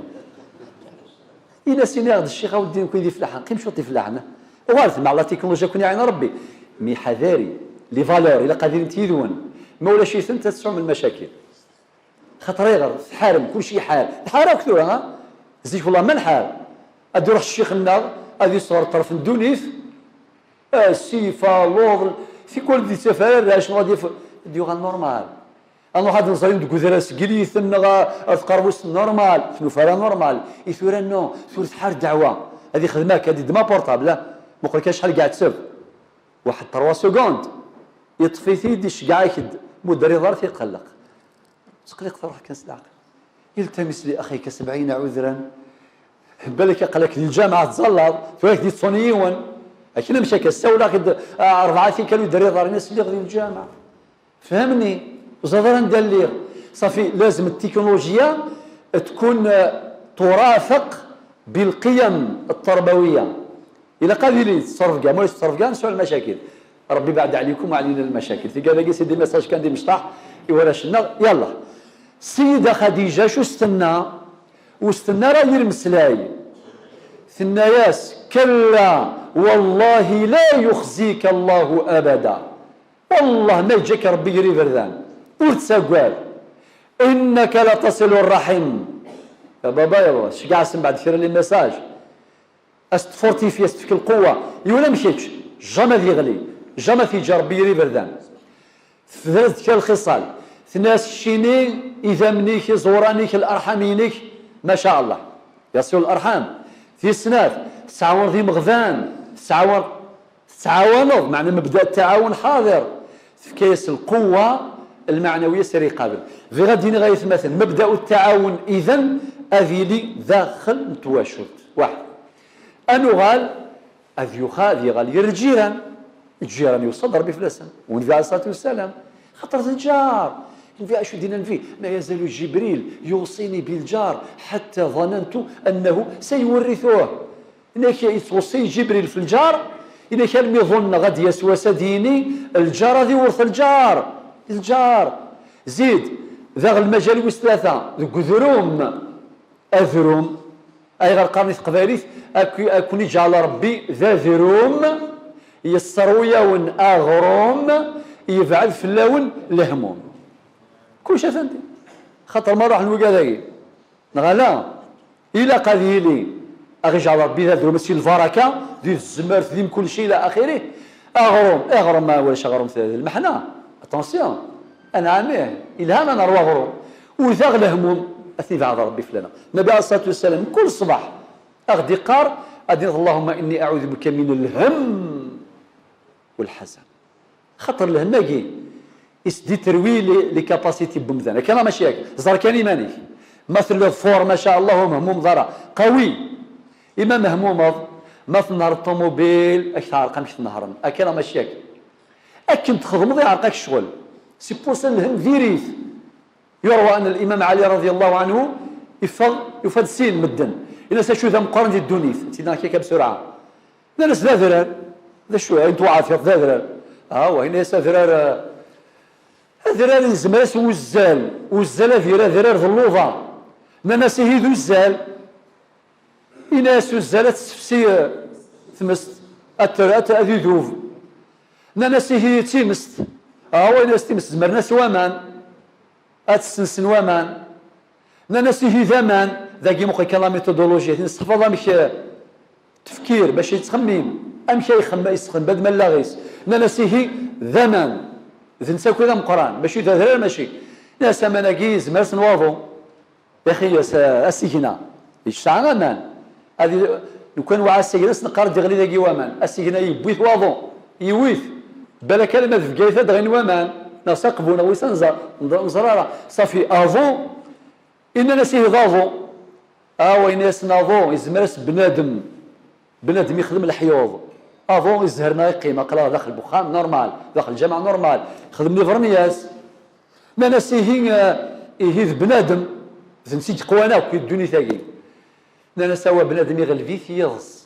إلا سيني غد الشيخ أودي نكون دي فلاحة، قيم شوطي فلاحة. وغالت مع لا تكنولوجيا كون يعين ربي. مي حذاري، لي فالور، إلا قادرين تيذون. ما ولا شي ثنت تسعو من المشاكل. خاطر يغر، تحارم، كل شيء حار. تحار أكثر، ها؟ زيك والله ما نحار. أدي روح الشيخ النار، أدي صغر طرف الدونيث. آه، السيفة، لوض، في كل دي سفر، لا، شنو غادي يف-، دي يوغال نورمال. أنا واحد نزايد قدر سقليت، نغا، أذكر وسط نورمال، شنو فعلا نورمال. إي ثورة نو، ثورة حار دعوة. هذه خدمة، هذه دما بورتابل، لا. مقري كاش شحال قاعد تسب. Waḥed trois secondes, yeṭṭef-it-id, iceggeɛ-ak-d, muder iḍar-it, iqelleq. Ttqelliq, truḥ kan s leɛqel. يلتمس لأخيك سبعين عذرا. Balak aql-ak di lǧameɛ tettẓallaḍ, tura k-d-yettṣuni yiwen. Akken amek akka, ssawleɣ-ak-d, ah, rebɛa tikkal, muder iḍar-ines, lliɣ di lǧameɛ. Fehmni, ẓer anda lliɣ. Safi, لازم التكنولوجيا تكون, ah, ترافق بالقيم التربوية. Ilaq ad yili yettṣerref kan, ma ur yettṣerref kan, nesɛu lmacakil. Rebbi ibeɛɛed ɛlikum wa ɛlina lmacakil. Tigad-agi, c'est des messages kan d imecṭaḥ i warrac-nneɣ. Yalla. Ssida Xadija, acu s-tenna? Ur s-tenna ara yir meslay. Tenna-yas: كلا والله لا يخزيك الله أبدا. Wellah, ma yeǧǧa-k Rebbi gar iberdan, ur ttagad. إنك لتصل الرحم. Ya baba, ya baba, ceggeɛ-as mbeɛd kra les messages. As-d-fortifier, as-d-tefk lqewwa. Yiwen am kečč, jamais ad yeɣli, jamais ad t-yeǧǧa Rebbi gar iberdan. Tefder-d kra lxiṣal. Tenna-as: keččini, idammen-ik, iẓuran-ik, larḥam-inek, ma sha Allah. Yaṣil larḥam. Tis snat, tettɛawaneḍ imeɣban, tettɛawan-, tettɛawaneḍ, meɛna mebda ttaɛawun ḥaḍir. Tefka-yas lqewwa lmeɛnawiya s ara iqabel. Bɣiɣ ad d-iniɣ ay atmaten, mebda ttaɛawun idan ad yili daxel n twacult. Waḥed. Ad nuɣal, ad yuɣal, ad yuɣal gar lǧiran. Lǧiran yuṣa-d Rebbi fell-asen. Nnbi ɛalayhi ṣṣalatu wassalam. Xaṭer d lǧar. Nnbi acu d-yenna Nnbi? ما يزال جبريل يوصيني بالجار حتى ظننت أنه سيورثه. Yenna-k yettweṣṣi Ǧibril f lǧar, yenna-k almi ḍunneɣ ad d-yas wass ad d-yini, lǧar ad iwret lǧar. Lǧar. Zid, daɣ lmajal wis tlata, deg udrum. Adrum. Ayɣer qqaren i teqbaylit: ak-, ad ken-iǧɛel Rebbi d adrum, yesserwi-yawen aɣrum, yebɛed fell-awen lehmum. Kullec atan din. Xaṭer ma ruḥen wigad-agi. Neɣ ala? Ilaq ad yili, ad ɣ-iǧɛel Rebbi d adrum si lbaraka, di tzemmert, di mkulci, ila axiri. Aɣrum, aɣrum, ma ulac aɣrum, d lmeḥna. Attention. Anɛam, ih, ilha ma nerwa aɣrum. U daɣ lehmum, ad ten-ibɛed Rebbi fell-aneɣ. Nnbi ɛalayhi ṣṣalatu wassalam, kul ṣṣbeḥ, ad ɣ-d-iqqar, ad d-iniḍ: اللهم إني أعوذ بك من الهم والحزن. Xaṭer lhemm-agi, is-d-iterwi les, les capacités n wemdan. Akka neɣ mačči akka? Ẓer kan iman-ik. Ma telliḍ fort, ma sha Allah, ur mehmumeḍ ara. Qawi. Ima mehmumeḍ, ma tnehreḍ ṭumubil, ad k-teɛreq amek tnehhren. Akka neɣ mačči akka? Akken txedmeḍ, iɛreq-ak ccɣel. C'est pour ça lhemm diri-t. يروى أن الإمام علي رضي الله عنه iffeɣ, yufa-d sin medden. Yenna-as: acu d ameqqran di ddunit? Sidna Kaka بسرعة. Nnan-as: d adrar. D acu, ayen twɛafiḍ d adrar? Awa, yenna-as: adrar, eh, adrar yezmer-as uzzal. Uzzal ad yir adrar d lluḍa. Nnan-as: ihi d uzzal. Yenna-as: uzzal ad tessefsi, eh, tmest, ad ter-, ad, ad idub. Nnan-as: ihi d timest? Awa, yenna-as: timest zemren-as waman, ad tessensen waman. Nnan-as: ihi d aman? Dagi muqel kan la méthodologie, tin tessexfaḍ amek, eh, tefkir, bac yettxemmim, amek ay ixem-, yessexdem bad mallaɣ-is. Nnan-as: ihi d aman, d netta akk i d ameqqran, mačči d adrar, mačči. Nnan-as: aman-agi yezmer-as n waḍu. Yaxi, as-, asigna yesɛa aman. Ad i-, lukan wɛa asigna, s-neqqar-d iɣli dagi waman. Asigna yewwi-t waḍu, yewwi-t. Balak alamma d Bgayet ad d-ɣin waman, neɣ s Aqbu, neɣ wis anza, neẓ-, neẓra ara. Safi, aḍu, innan-as: ihi d aḍu. Awa, yenna-yasen: aḍu, yezmer-as bnadem. Bnadem yexdem leḥyuḍ. Aḍu izehren-aɣ, iqqim, aql-aɣ daxel n uxxam, normal, daxel lǧameɛ, normal, xedmen ibernyas. Nnan-as: ihi, eh, ihi d bnadem, d netta i yeqwan akk di ddunit-agi. Nnan-as: awa, bnadem iɣleb-it yiḍes.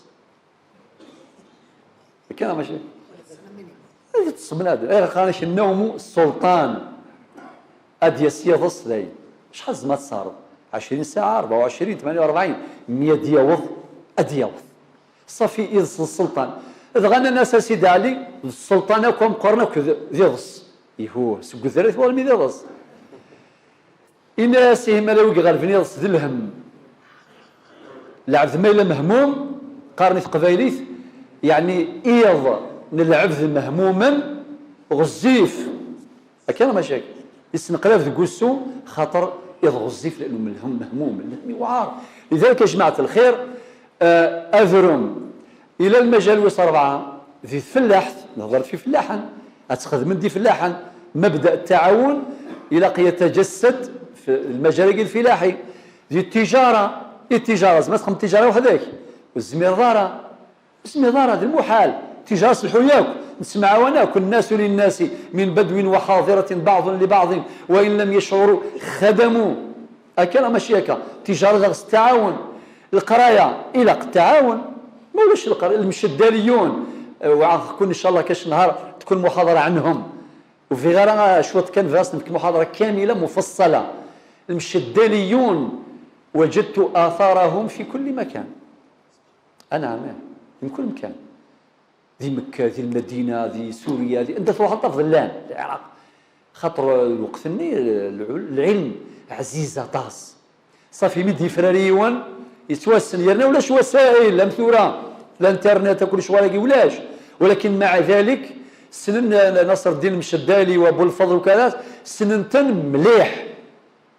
Akka neɣ mačči? Ad yeṭṭes bnadem. Ayɣer qqaren-ak النوم سلطان? Ad d-yas yiḍes dayen. Acḥal tzemreḍ ad tesɛerḍeḍ? Ɛecrin saɛa, rebɛa u ɛecrin, tmanya u rebɛin, mi ad d-yaweḍ, ad d-yaweḍ. Ṣafi, iḍes d sselṭan. Dɣa nnan-as: a Sidi Ɛli, d sselṭan akk, ameqqran akk d, d iḍes. Ihuh, seg udrar i twalem i d iḍes. Ini-as: ihi ma d wi iɣelben iḍes d lhemm. Lɛebd ma yella mehmum, qqaren i teqbaylit, yeɛni iḍ n lɛebd mehmumen, ɣezzif. Akka neɣ mačči akka? Yessenqlab deg wussu, xaṭer iḍ ɣezzif, lanu melhum mehmum, lhemm yewɛer. Lidalik, a jmaɛt lxir, eh, adrum, ila lmajal wis rebɛa, Di tfellaḥt, nehḍer fi fellaḥen, ad txedmen di fellaḥen. Mebda ttɛawun ilaq yettajessed fi lmajal-agi lfilaḥi. Di ttijara, i ttijara, zemreḍ ad txedmeḍ ttijara weḥd-k? Ur tezmireḍ ara. Ur tezmireḍ ara, d lmuḥal. Ttijara s lḥu yakk, nettemɛawan akk, الناس للناس من بدو وحاضرة بعض لبعض وإن لم يشعروا خدموا. Akka neɣ mačči akka? Ttijara daɣ s ttɛawun. Leqraya ilaq ttɛawun. Ma ulac leqraya, lmceddaliyun, eh, وعدكم إن شاء الله كاش نهار تكون محاضرة عنهم. وفي غير شوط كان فاس نفك محاضرة كاملة مفصلة. المشداليون وجدت آثارهم في كل مكان. أنا عمام من كل مكان. Di Mekka, di Lmadina, di Surya, di anda truḥeḍ tafeḍ llan, Lɛiraq. Xaṭer lweqt-nni, lɛu-, lɛilm ɛziz aṭas. Ṣafi, mi d-yefrari yiwen, yettwassen. Yerna ulac wasa'il, am tura, l'internet, akk lecɣal-agi ulac. Walakin, maɛa dalik, ssnen, eh, Naṣreddin Mceddali wa Bu Lfeḍl ukada, ssnen-ten mliḥ.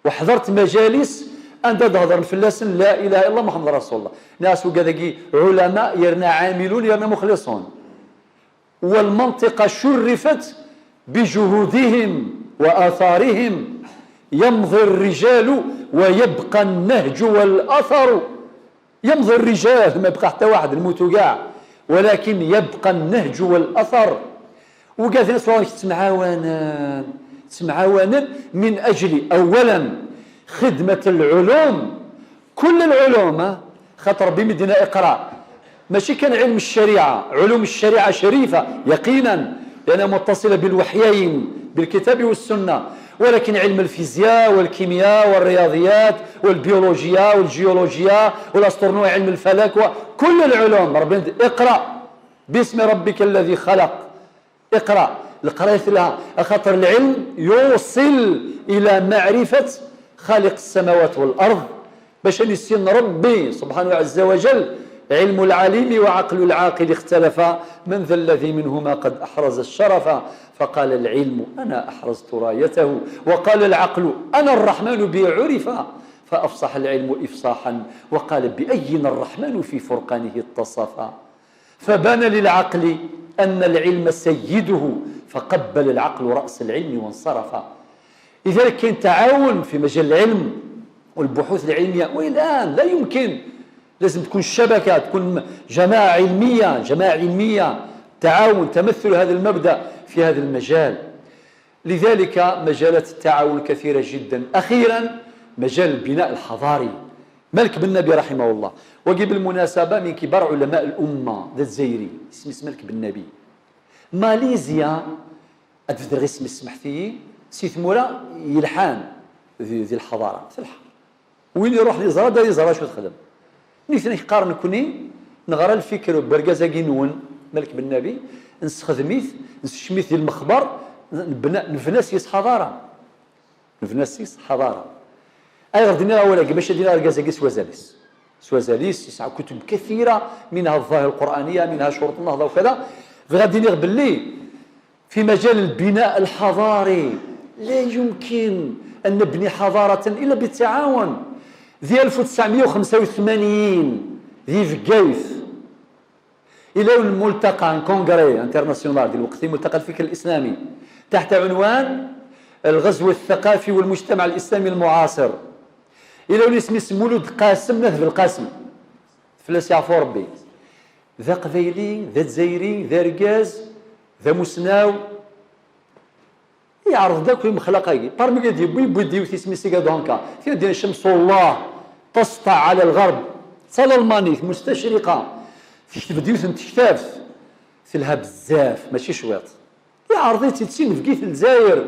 Weḥḍert majalis anda d-hedren fell-asen la ilaha illallah Muḥemmed Rasulullah. Nniɣ-as ugad-agi ɛulama, yerna ɛamilun, yerna muxliṣun. والمنطقة شرفت بجهودهم وآثارهم. يمضي الرجال ويبقى النهج والأثر. يمضي الرجال, ma yebqa ḥetta waḥed, nmutu kaɛa. ولكن يبقى النهج والأثر. Ugaden ad twaɣen ttemɛawanen, ttemɛawanen من أجل أولا خدمة العلوم, كل العلوم, ah, خاطر Ṛebbi mi d-yenna اقرأ, mačči kan علم الشريعة, علوم الشريعة شريفة يقينا, لأنها متصلة بالوحيين, بالكتاب والسنة, ولكن علم الفيزياء والكيمياء والرياضيات والبيولوجيا والجيولوجيا والأسترونوميا, علم الفلك, وكل العلوم. ربي يقول اقرأ باسم ربك الذي خلق. اقرأ. القراية لها، خاطر العلم يوصل إلى معرفة خالق السماوات والأرض، باش نسين ربي سبحانه عز وجل. علم العليم وعقل العاقل اختلفا، من ذا الذي منهما قد أحرز الشرفا؟ فقال العلم: أنا أحرزت رايته. وقال العقل: أنا الرحمن بي عرفا. فأفصح العلم إفصاحا وقال: بأين الرحمن في فرقانه اتصفا؟ فبان للعقل أن العلم سيده، فقبل العقل رأس العلم وانصرف. لذلك كاين تعاون في مجال العلم والبحوث العلمية، والآن لا يمكن، لازم تكون الشبكة، تكون جماعة علمية، جماعة علمية تعاون، تمثل هذا المبدأ في هذا المجال. لذلك مجالات التعاون كثيرة جدا. أخيرا، مجال البناء الحضاري. Malik Bennabi رحمه الله، wagi بالمناسبة من كبار علماء الأمة, d azzayri, isem-is Malik Bennabi. Malizya, ad bedreɣ isem-is, smeḥt-iyi, si tmura yelḥan di, di lḥaḍara, telḥa. Win iruḥ yeẓra, da yeẓra acu texdem. Nitni qqaren, nekni neɣra lfikr n wergaz-agi-nwen, Malik Bennabi, nessexdem-it, nessekcem-it di lmexber, nebna, nebna s-yes ḥaḍara. Nebna s-yes ḥaḍara. Ayɣer d-nniɣ awal-agi? Maca d-nniɣ argaz-agi s wazal-is. S wazal-is, yesɛa كتب كثيرة، منها الظاهرة القرآنية، منها شروط النهضة وكذا. Bɣiɣ ad d-iniɣ belli في مجال البناء الحضاري لا يمكن أن نبني حضارة إلا بالتعاون. Di ألف وتسعمية وخمسة وثمانين, di Bgayet, إلى الملتقى, un congrès international, di lweqt الملتقى الفكر الإسلامي, تحت عنوان الغزو الثقافي والمجتمع الإسلامي المعاصر. Ilawin isem-is Mulud Qasem n At Belqasem, fell-as yeɛfu Rebbi. D aqbayli, d azzayri, d argaz, d amusnaw. Yeɛreḍ-d akk imexlaq-agi. Parmi ad yewwi, yewwi-d yiwet isem-is Igadonka. Tin din Cemsullah, تسطع على الغرب. D talalmanit, mustacriqa. Tekteb-d yiwet n tektabt. Telha bezzaf, mačči cwiṭ. Yeɛreḍ-itt-id si Bgayet n Lezzayer.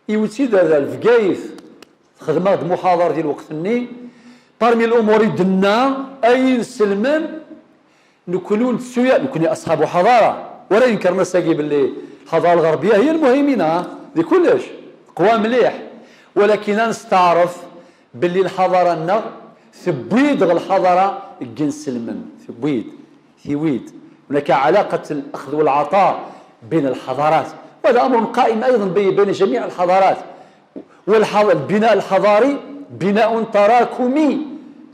Iwet-id ar, ar Bgayet. Xedmeɣ-d muḥaḍar di lweqt-nni. Parmi الأمور i d-tenna, ay inselmen, nekni ur nettu ara, nekni أصحاب حضارة, ولا ينكر الناس-agi belli الحضارة الغربية هي المهيمنة di kullec, teqwa mliḥ, ولكن ad nesteɛref belli lḥaḍara-nneɣ tewwi-d ɣer lḥaḍara n yinselmen, tewwi-d, tiwi-d. هناك علاقة الأخذ والعطاء بين الحضارات، وهذا أمر قائم أيضا بي-، بين جميع الحضارات. والحض-، البناء الحضاري بناء تراكمي.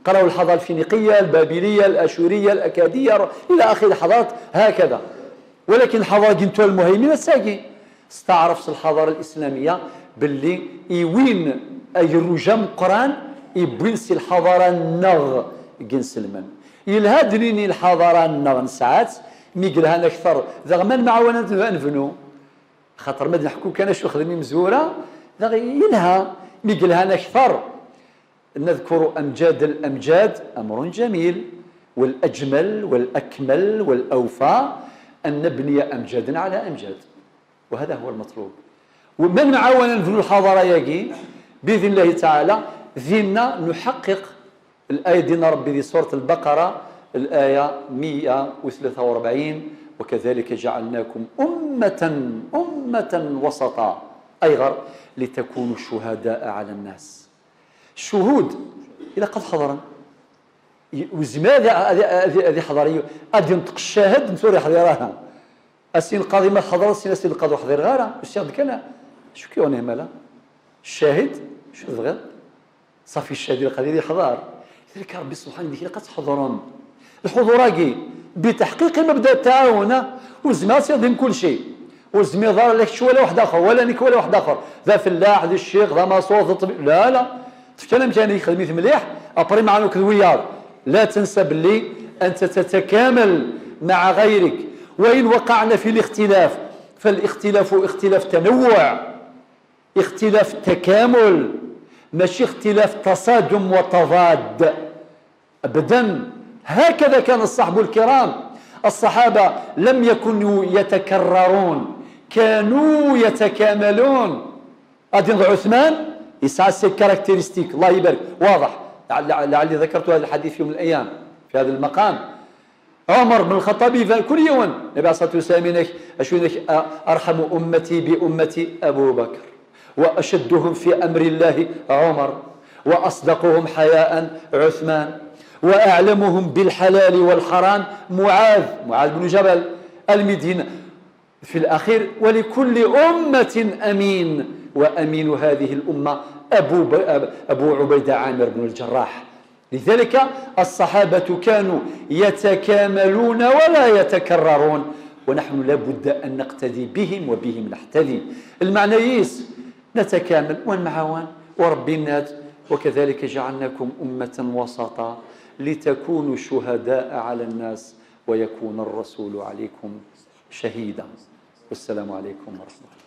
قراو الحضارة الفينيقية، البابلية، الآشورية، الأكادية، إلى آخر الحضارات هكذا. Walakin lḥadara-agi n Tura Lmuhaymin ass-agi, testeɛref s lḥadara lislamiyya belli iwin agerruj ameqqran iwwin si lḥadara-nneɣ n yinselmen. Yelha ad d-nini lḥadara-nneɣ nesɛa-tt, mi yelhan akter, daɣ ma nemɛawan ad nebnu. Xaṭer ma d-neḥku kan acu xedmen imezwura, daɣ yelha, mi yelhan akter. نذكر أمجاد الأمجاد، أمر جميل، والأجمل والأكمل والأوفى أن نبني أمجادا على أمجاد، وهذا هو المطلوب. وما نعاون نبنوا الحضارة ياكي بإذن الله تعالى، ديننا نحقق الآية دينا ربي في سورة البقرة، الآية مية وثلاثة وأربعين: "وكذلك جعلناكم أمة، أمة وسطا"، أي غير، "لتكونوا شهداء على الناس". الشهود إلا قد حضرا، ي-، وزمان هذه، هذه، هذه، هذه حضارية، غادي ينطق الشاهد، نتو راه يحضر راها. السين القاضي ما حضر، السين، السين القاضي حضر غارة، السين كان، شو كي هنا مالا؟ الشاهد، شو تبغي؟ صافي الشاهد القاضي يحضر. لذلك ربي سبحانه وتعالى قد حضرهم. الحضور راكي بتحقيق مبدأ التعاون، وزمان سيضم كل شيء. وزمي ضار لك شو ولا واحد آخر، ولا نك ولا واحد آخر. ذا فلاح، ذا الشيخ، ذا ماسور، ذا طبيب. لا، لا. تفكر كان يخدم مليح، أبري معنا كذويار. لا تنسى باللي أنت تتكامل مع غيرك. وإن وقعنا في الاختلاف، فالاختلاف اختلاف تنوع، اختلاف تكامل، ماشي اختلاف تصادم وتضاد. أبدا. هكذا كان الصحب الكرام. الصحابة لم يكونوا يتكررون، كانوا يتكاملون. غادي نضع عثمان، يسعى سي كاركتيرستيك، الله يبارك، واضح. لعل-، لعلي ذكرت هذا الحديث في يوم من الأيام في هذا المقام. عمر بن الخطاب يبان كل يوم، النبي عليه الصلاة والسلام ينك، أشو ينك، أ-، "أرحم أمتي بأمتي أبو بكر، وأشدهم في أمر الله عمر، وأصدقهم حياء عثمان، وأعلمهم بالحلال والحرام معاذ"، معاذ بن جبل، المدينة في الأخير: "ولكل أمة أمين، وأمين هذه الأمة أبو ب-، أب-، أبو عبيدة عامر بن الجراح". لذلك الصحابة كانوا يتكاملون ولا يتكررون، ونحن لا بد أن نقتدي بهم وبهم نحتذي. المعنى يس نتكامل ونمعاون وربي نات: "وكذلك جعلناكم أمة وسطا لتكونوا شهداء على الناس ويكون الرسول عليكم شهيدا". والسلام عليكم ورحمة الله.